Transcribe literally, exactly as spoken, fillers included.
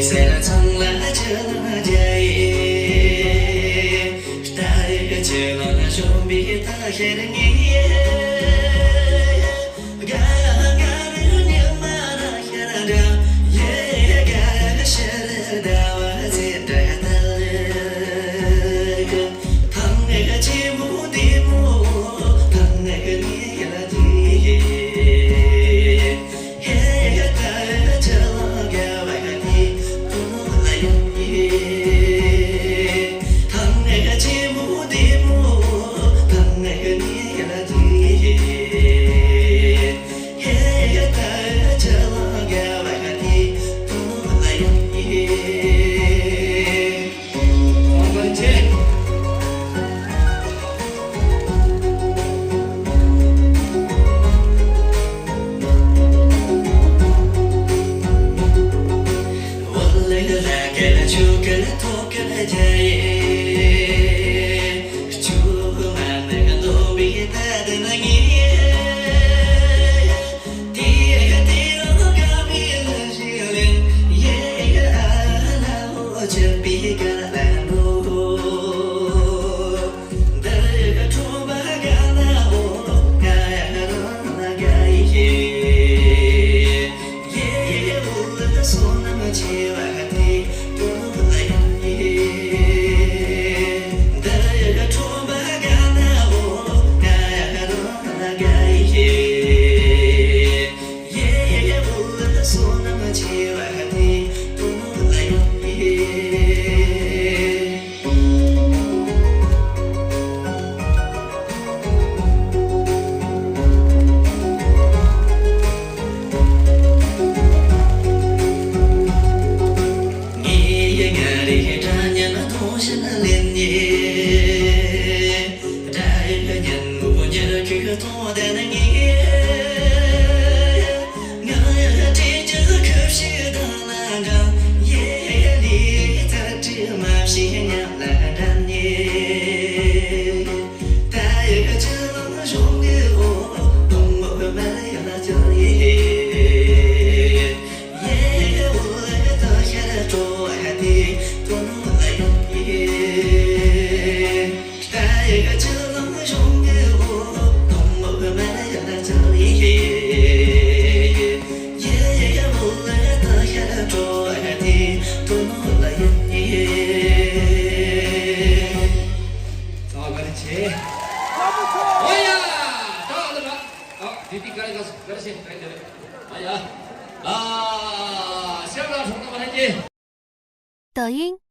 ཚེ་ཚང་ལ་ཅི་ལ་རྒྱ་ཡེ། ལྟ་རེ་ཅི་ལ་གཞོན་པའི་ལྟ་ཤེར་ངེས། དགའ་དགའ་རུ་ཉི་མ་ར་ཤར་འདྲ། ཡེ་དགའ་ཤར་ཟླ་བ་ཚེ་འདྲ་ལྟར། ཐང་ངེ་ཆེན་མོ་བདེ་མོ། ཐང་ངེ་ངེ་ལ་དེ།